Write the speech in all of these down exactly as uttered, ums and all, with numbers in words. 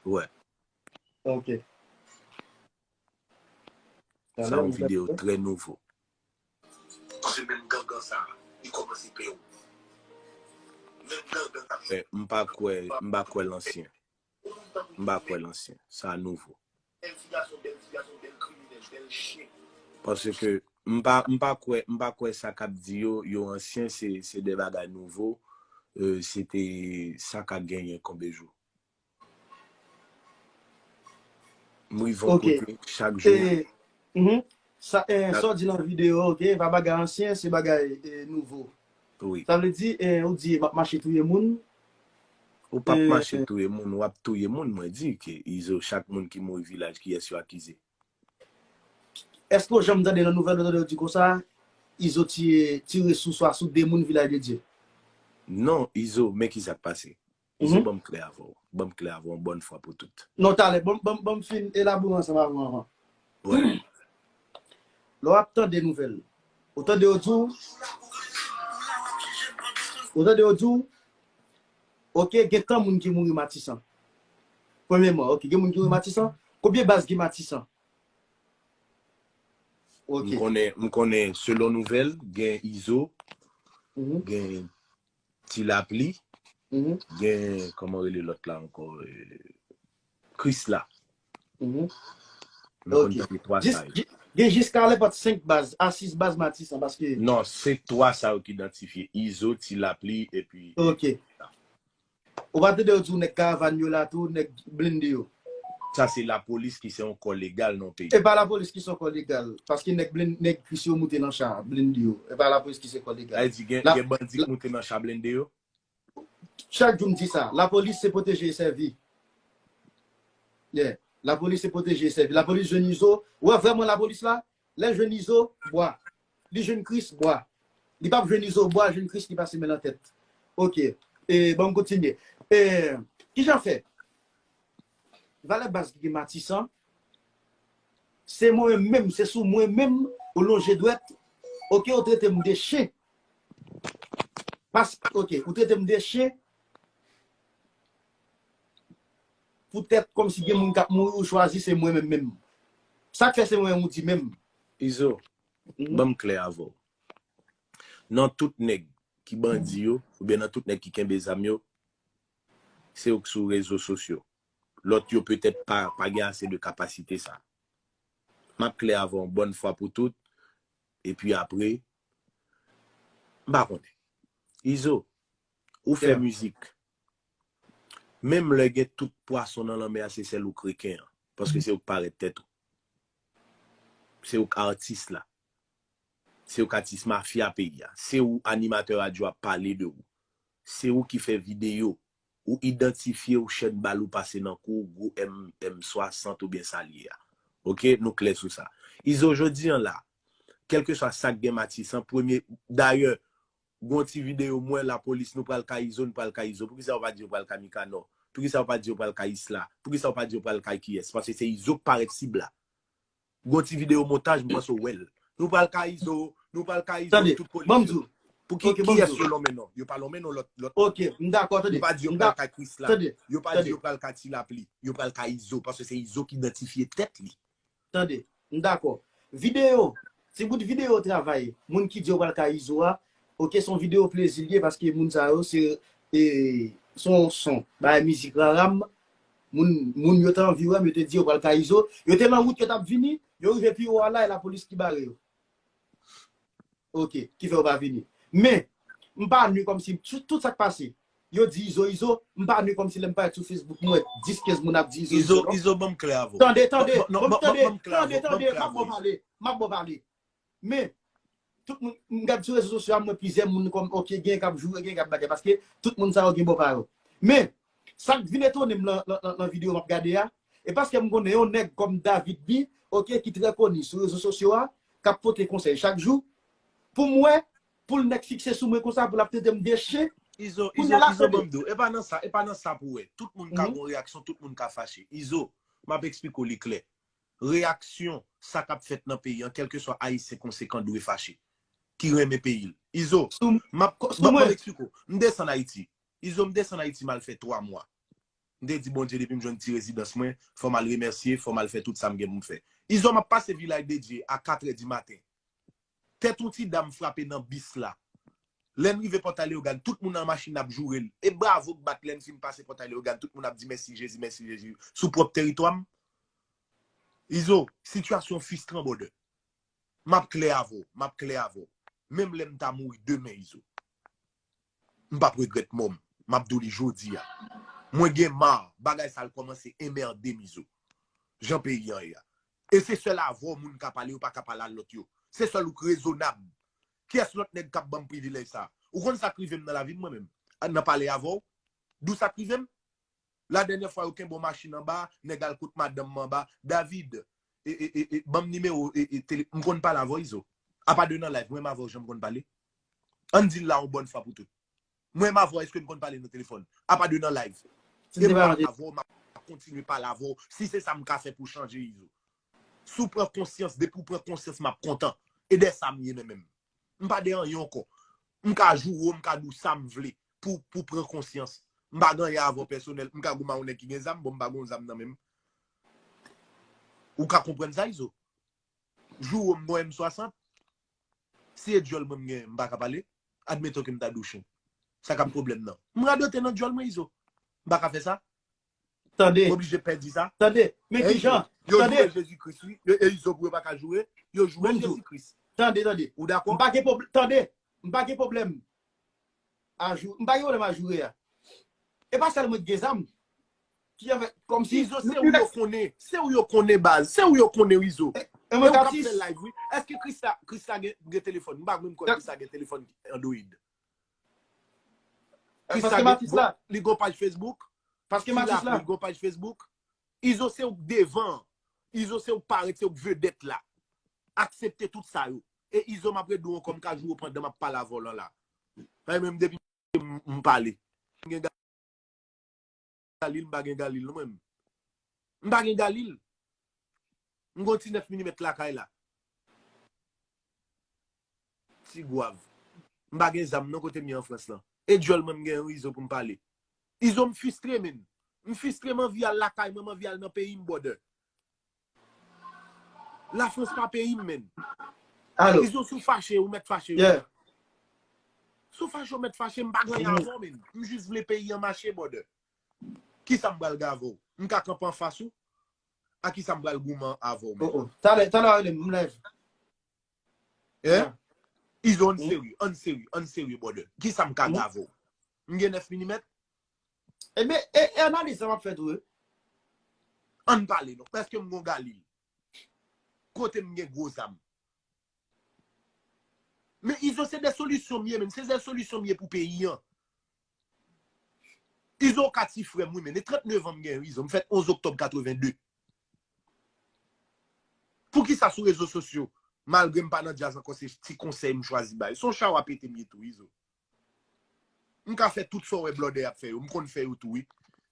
Wè. Ok. Sa yon videyo trè nouvo. Paske menm gangan sa, li kòmanse pè w. Menm gangan sa. M pa kwè, m pa kwè l ansyen. M pa kwè l ansyen. Sa nouvo. Bèl ti gason, bèl ti gason, bèl kriminèl, bèl chen. Paske m pa, m pa kwè, m pa kwè sa k ap di yo, yo ansyen, se, se de bagay nouvo. Euh, se te sa k ap genyen konbe jou. M rive yon kote chak jou. Sa w di nan videyo, ok, pa bagay ansyen, se bagay nouvo. Wi. Sa vle di, ou di, m ap mache touye moun. Ou p ap mache touye moun, w ap touye moun, mwen di ke Izo, chak moun ki mouri vilaj, kiyès yo akize? Èske w janm tande nan nouvèl, ou tande yo di konsa, Izo tire, tire sou swa sou de moun Vilaj de Dye? Non, Izo, men ki sa k pase. Izo, ban m klè avè w. Ban m klè avè w yon bòn fwa pou tout. Non, talè, ban m, ban m, ban m fin elabore ansanm avè w avan. Wè. Lè w ap tande nouvèl, ou tande yo di w, ou tande yo di w, ok, gen tan moun ki mouri Matisan. Premyèman, ok, gen moun ki mouri Matisan. Konbyen baz gen Matisan? Ok. M konnen, m konnen selon nouvèl, gen Izo, Mhm. gen Ti Lapli, Mhm. gen, kòman rele lòt la ankò? Eh, Krisla. Mhm. M konn Ok. tande twa Jis, sa yo. ji- gen jiska lè pat senk baz, a sis baz Matisan, paske Non, se twa sa yo ki idantifye. Izo, Ti Lapli, epi Ok. Ou pa tande yo di w nèg karavàn yo la tou, nèg blende yo. Sa se lapolis ki se yon kò legal nan peyi. E pa lapolis ki se yon kò legal, paske nèg blende, nèg Kris yo moute nan cha, blende yo. E pa lapolis ki se kò legal. Sa vle di gen, La- gen bandi ki moute nan cha blende yo? Chak jou m di sa, lapolis se pwoteje e sèvi. Yeah. Lapolis se pwoteje e sèvi. Lapolis jwenn Izo. Ou wè vrèman lapolis la, lè l jwenn Izo, bwa. Li jwenn Kris, bwa. Li p ap jwenn Izo, bwa, jwenn Kris, li pase men nan tèt. Ok. E, bon, m kontinye. E, kijan fè? Valè baz ki gen Matisan, se mwen menm, se sou mwen menm, ou lonje dwèt, ok, ou trete m de chen. Pas, ok, ou trete m de chen, poutèt kòmsi gen moun k ap mouri, ou chwazi se mwen menm menm. Sa k fè se mwen menm ou di menm? Izo, Mhm. ban m klè avè w. Nan tout nèg ki bandi yo, oubyen nan tout nèg ki kenbe zam yo, se yo k sou rezo sosyo. Lòt yo petèt pa, pa gen ase de kapasite sa. M ap klè avè w yon bòn fwa pou tout, epi apre, m pa konnen. Izo, ou fè Yeah. mizik. Menm lè gen tout pwason nan lanmè a, se sèl ou k reken an. Paske se ou k parèt tèt ou. Se ou k atis la. Se ou k atis mafya peyi a. Se ou animatè radyo ap pale de ou. Se ou ki fè videyo. Ou idantifye ou chèn bal ou pase nan kou gwo M M swasant oubyen sa l ye a. Ok, nou klè sou sa. Izo, jodi an la, kèlkeswa sa k gen Matisan, premye, dayè, gon ti videyo m wè lapolis, nou pral kay Izo, nou pral kay Izo. Poukisa yo pa di yo pral kay Mikanò? Poukisa yo pa di yo pral kay Isla? Poukisa yo pa di yo pral kay kiyès? Paske se Izo k parèt sib la. Gon ti videyo montaj, m panse w wè l. Nou pral kay Izo, nou pral kay Izo, Tande, tout ban m polis di yo. w. Pou ki, Ok, ban m kiyès di w. Yo lonmen non? Yo pa lonmen non lòt, lòt. Ok, m dakò, tande. Yo pa di yo M pral dakò, kay Krisla. tande, Yo pa di tande. Yo pral kay Ti Lapli. Yo pral kay Izo, paske se Izo ki idantifye tèt li. Tande, m dakò. Videyo, ti bout videyo travay, moun ki di yo pral kay Izo a, ok, se yon videyo plezi l ye, paske moun sa yo, se, e, se yon son, bay mizik raram, moun, moun yo te anvi wè m, yo te di yo pral kay Izo, yo te nan wout yo t ap vini, yo rive pi wo a la, e lapolis ki bare yo. Ok, ki fè yo pa vini. Men, m pa ni kòmsi tout, tout sa k pase. Yo di Izo, Izo, m pa ni kòmsi lè m parèt sou Facebook, m wè dis, kenz moun ap di Izo, Izo, Izo, non. Izo, ban m klè avè w. Tande, tande, Ban- ban- ban m ban- tande, ban m klè avè tande, w, ban m tande, klè m ap avè bon w. pale, m ap bon pale. Men, tout moun, m gad sou rezo sosyo a, m wè plizyè moun kòm, ok, gen k ap joure, gen k ap bagay, paske tout moun sa yo gen bò pa yo. Men, sa k vin etone m nan, nan, nan, nan videyo m ap gade a, e paske m konnen yon nèg kòm David B, ok, ki trè koni sou rezo sosyo a, k ap pote konsèy chak jou, pou m wè, pou l nèk fikse sou mwen konsa, pou l ap trete m de chen. Izo, Kounye Izo, a la, Izo, tande. Ban m di w, e pa nan sa, e pa nan sa pou wè. Tout moun ka Mhm. gon reyaksyon, tout moun ka fache. Izo, m ap eksplike w li klè. Reyaksyon, sa k ap fèt nan peyi an, kèlkeswa Ayisyen konsekan dwe fache. Ki renmen peyi l. Izo, Sou- m ap, ko- sou ban, mwen. Ban m eksplike w. M desann Ayiti. Izo, m desann Ayiti, m al fè twa mwa. M te di Bondye depi m jwenn ti rezidans mwen, fò m al remèsye, fò m al fè tout sa m gen pou m fè. Izo, m ap pase Vilaj de Dye a katrè di maten. Tèt yon ti dam frape nan bis la. Lè n rive Pòtay Leyogàn, tout moun nan machin ap joure l. E bravo k bat lè n fin pase Pòtay Leyogàn, tout moun ap di mèsi Jezi, mèsi Jezi. Sou pwòp teritwa m. Izo, sitiyasyon fristran, brother. M ap klè avè w, m ap klè avè w. Menm lè m ta mouri demen, Izo, m p ap regrèt mò m. M ap di w li jodi a. Mwen gen ma, bagay sa l kòmanse enmède m, Izo. Jan peyi an ye a. E se sèl avè w moun ka pale, yo pa ka pale a lòt yo. Se sèl ou k rezonab. Kiyès lòt nèg k ap ban m privilèj sa? Ou konn sa k rive m nan lavi m mwen menm? Nan pale avè w? Di w sa k rive m? Ladènyè fwa yo kenbe yon machin anba, nèg al kot madanm mwen anba, David, e, e, e, e, ban m nimewo, e, e, tele, m konn pale avè w, Izo. Apa de nan live, mwen m avè w jan m konn pale. Ann di l la yon bòn fwa pou tout. Mwen m avè w, èske n konn pale nan telefòn? Apa de nan live. E m pale avè w, m ap kontinye pale avè w. Si se sa m ka fè pou chanje, Izo. Si w pran konsyans, depi w pran konsyans, m ap kontan. E dè sa m ye menm menm. M pa dè anyen ankò. M ka joure w, m ka di w sa m vle pou, pou pran konsyans. M pa gen anyen avè w pèsonèl. M ka goumen ak yon nèg ki gen zam, bon, m pa gen yon zam nan men m. Ou ka konprann sa, Izo? Joure w, m gen yon M swasant. Si e dyòl mwen m gen, m pa ka pale. Admeton ke m ta di w chen. Sa k ap pwoblèm nan? M radote nan dyòl mwen, Izo. M pa ka fè sa. Tande. M oblije pèdi sa. Tande. Men ki jan? Yo joure Jezi Kris, wi. E Izo pou yo pa ka joure. Yo joure Jezi Kris. Tande, tande. Ou dakò? M pa gen pwoblèm. Tande. M pa gen pwoblèm. A jou-, m pa gen pwoblèm a joure a. E pa sèl mwen ki gen zam. Ki avè, kòmsi Izo, se ou yo konnen. Se ou yo konnen, baz. Se ou yo konnen, Izo. E, e mwen k ap fè live, wi. Èske Krista, Krista gen, gen telefòn? M pa menm kwè Krista gen telefòn Android. Krista gen, li gen paj Facebook. Paske Matis la, li gen paj Facebook. Izo se ou k devan. Izo se ou k parèt, se ou k vedèt la. Aksepte tout sa yo. E Izo, m ap redi w ankò, m ka joure w pandan m ap pale avè w lan la. Sa vle di menm depi m, m pale. M gen Galil, m pa gen Galil non mwen. M pa gen Galil. M gen yon ti nèf milimèt lakay la. Ti gwav. M pa gen zam non kote m ye an Frans lan. E dyòl mwen m gen yon Izo pou m pale. Izo, m fristre, menn. M fristre, m anvi al lakay mwen, m anvi al nan peyi m, brother. Lafrans pa peyi m, menn. Izo, si w fache, ou mèt fache, wi. Si w fache, ou mèt fache, m pa gen anyen avè w, menn. M jis vle peyi an mache, brother. Kisa m pral gen avè w? M ka kanpe anfas ou? A kisa m pral goumen avè w, menn? Talè, talè, rele m, m live. Hein? Izo, ann serye, ann serye, ann serye, brother. Kisa m ka gen avè w? M gen nèf milimèt? Ebyen, e, e analiz sa m ap fè tou, wi. Ann pale non. Èske m gon Galil? Kote m gen gwo zam? Men Izo, se de solisyon m ye, menn. Se de solisyon m ye pou peyi an. Izo, ou ka ti frè m, wi, menn. E trannnev an m gen, Izo. M fèt onz oktòb katreven de. Poukisa sou rezo sosyo, malgre m pa nan djaz ankò, se ti konsèy m chwazi bay? Se yon cha w ap pete m ye tou, Izo. M ka fè tout sa w wè blòdè ap fè yo. M konn fè yo tou, wi.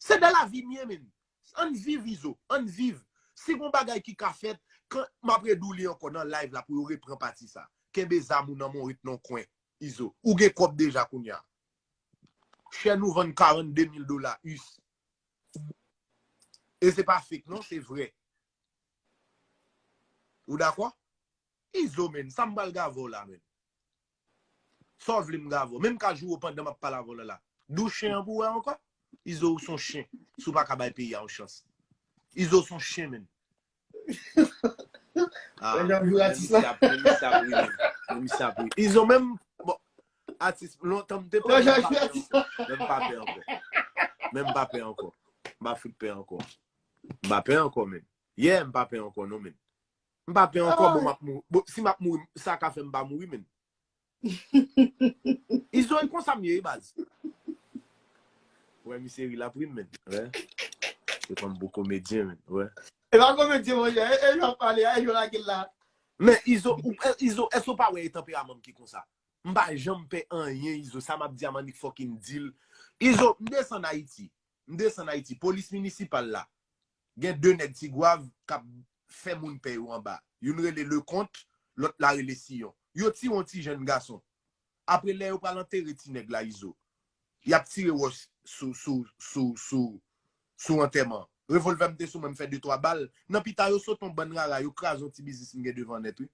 Se de lavi m ye, menn. Ann viv, Izo. Ann viv. Si gon bagay ki ka fèt, kan m ap redi w li ankò nan live la pou yo repran pati sa. Kenbe zam ou nan men w, ret nan kwen, Izo. Ou gen kòb deja kounye a. Chèn ou vann karannde mil dola, us. E se pa fake, non, se vrè. Ou dakò? Izo, menn, sa m pral gen avè w la, menn? Sa w vle m gen avè w? Menm ka joure w pandan m ap pale avè w la la. Di w chen an pou w wè ankò? Izo, ou se yon chen. Si w pa ka bay peyi a yon chans. Izo, ou se yon chen, menn. Ah, men misye ap ri, misye ap ri, menn. Men misye ap ri. Izo, menm, bon, atis, lontan m te pè, men m pa pè ankò. Men m pa pè ankò. Men m pa pè ankò. M pa fout pè ankò. M pa pè ankò, menn. Yeah, m pa pè ankò, non, menn. M pa pè ankò, bon, m ap mouri. Bon, si m ap mouri, sa ka fè m pa mouri, menn. Izo, e konsa m ye, wi, baz. Wè, misye ri, l ap ri m, menn. Wè. Se kòm bon komedyen, menn. Wè. E pa komedyen, monchè. E, e, jan pale, e, jan lage l la. Men, Izo, ou, e, Izo, èske w pa wè e tanperaman m ki konsa? M pa janm pè anyen, Izo. Sa m ap di a, m annik fucking di l. Izo, m desann Ayiti. M desann Ayiti. Polis minisipal la. Gen de nèg Ti Gwav k ap fè moun pè yo anba. Youn rele Leconte, lòt la rele Siyon. Yo tiye yon ti jèn gason. Apre, lè yo pral antere ti nèg la, Izo, y ap tire wòch sou, sou, sou, sou, sou antèman. Revòlvè m te sou mwen, m fè de twa bal. Nan pita yo sot yon bann rara, yo kraze yon ti biznis m gen devan nèt, wi.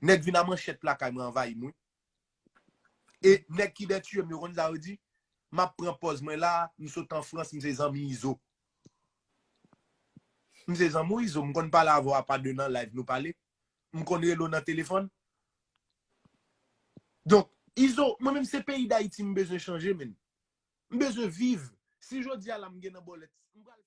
Nèg vin a manchèt lakay mwen, anvayi m, wi. E nèg ki dètye m, yo konn sa yo di? M ap pran pòz mwen la, m sot an Frans, m se zanmi Izo. M se zanmi Izo, m konn pale avè w apa de nan live nou pale. M konn rele w nan telefòn. Donk, Izo, mwen menm se peyi Dayiti m bezwen chanje, men. M bezwen viv. Si jodi a la m gen nan bòlèt, m pral